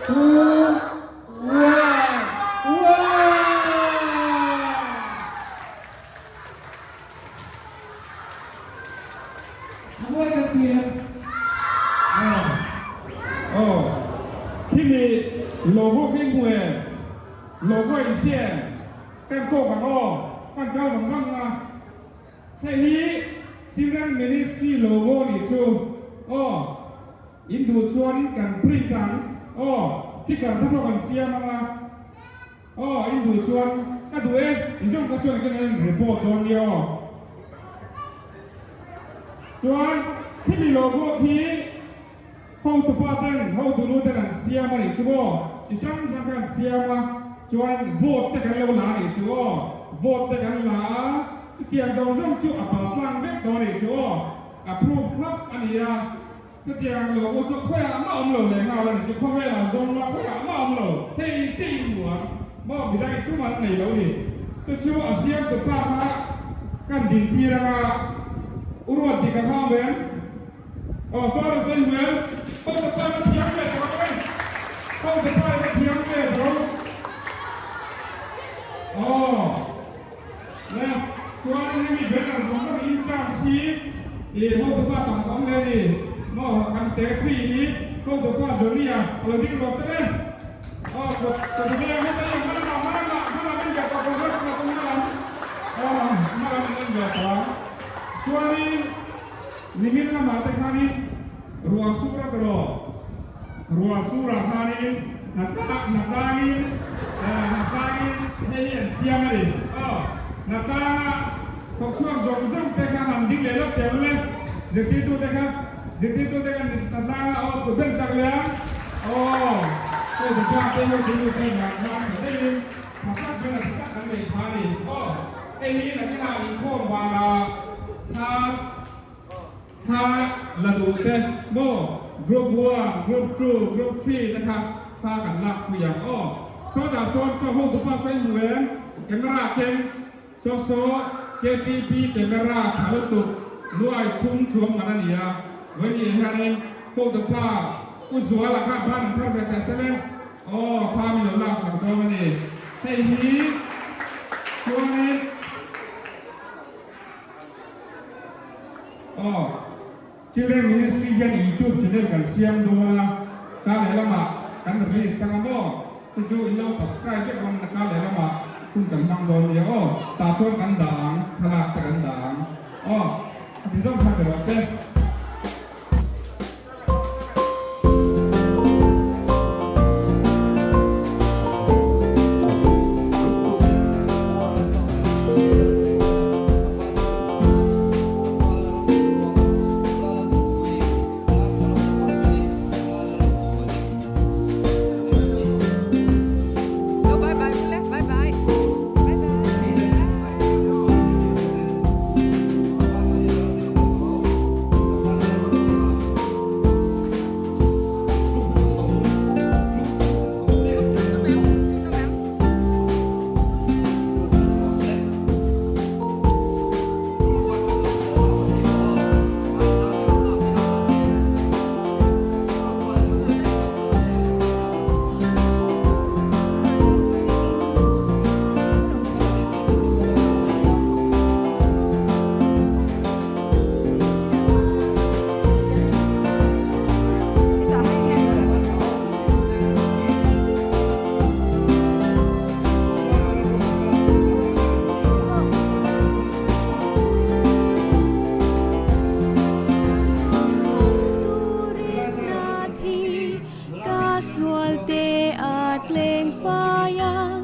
2, 1, 1! Mawi kan ti em? Aw. Aw. Khimi logo khi hmu em? Logo in hria em? Kan kawk ang aw. Kan kal vang vang a. Hei hi Children Ministry logo nih chu. Aw. In duh chuanin kan print ang. Aw. Sticker te pawh kan siam ang a. Aw in duh chuan ka duh e, i zawng kha chuan ka en report dawn nia aw. Chuan khimi logo khi hotupa ten hotunu ten an siam a nih chu aw, chi hrang hrang kha an siam a, chuan vote te kan lo la a nih chu aw, vote te kan la a, chutiang zawng zawng chu a pal tlang vek dawn a nih chu aw, approve thlap a ni a. Chutiang lo u chu khawiah mah awm lo leh nghal a ni chu khawvelah zawng la khawiah mah awm lo hei chi i hmu ang maw midang i tum an nei lo ni chu chu a siam tu pa kha kan din tir anga u ruat dik a kha awm em aw sawi sawi hmu em ho te pa ka thiam ve tawh ang em ho te pa ka thiam ve tawh aw Le chuan hemi banner zawng zawng in charge hi i hotupa pakhat awm le ni maw kan secretary hi hotupa Johnny a alo ding rawh se le aw kut ka ti vel heta i hmalamah hmalamah hmalam en ve tawh tawh zawk na tum hmalam aw hmalam in en ve tawh ang chuanin nimin lamah te khanin ruah sur a tawh ruah surah khanin Hnatlang hnatlangin hnatlangin hei hi an siam a ni. Aw, hnatlanga thawk chhuak zawng zawng te kha han ding leh lawk teh ang le. Zirtirtute kha, zirtirtute kha hnatlanga aw kut ber sak leh ang. Aw, aw Pathian te ho chu te hnatlang tha deuhin tha tak ber a tha tak kan nei pha a ni. Aw, hei hi nakinah inkhawm vanah thla Thla la duh te maw group one, group two, group three te kha thla kan lak pui ang aw. Sawtah sawn saw ho tupa sawi hmu em? Camera keng saw saw KTP camera tha lutuk nuai thum chhuang man a ni a, vawiin hianin ho tupa U Zuala khan phan an phar ve teh se le aw thla min lo lak sak dawn a ni. Hei hi chuanin. Aw, Children Ministry hian YouTube channel kan siam dawn a, ka lehlamah kan release ang a maw? Chu chu in lo subscribe vek ang ka lehlamah hun kan hmang dawn nia aw, tah chuan kan dah ang, thlalak te kan dah ang. Aw, a ti zawng kha ti rawh se. Ka sual te a tleng fai ang.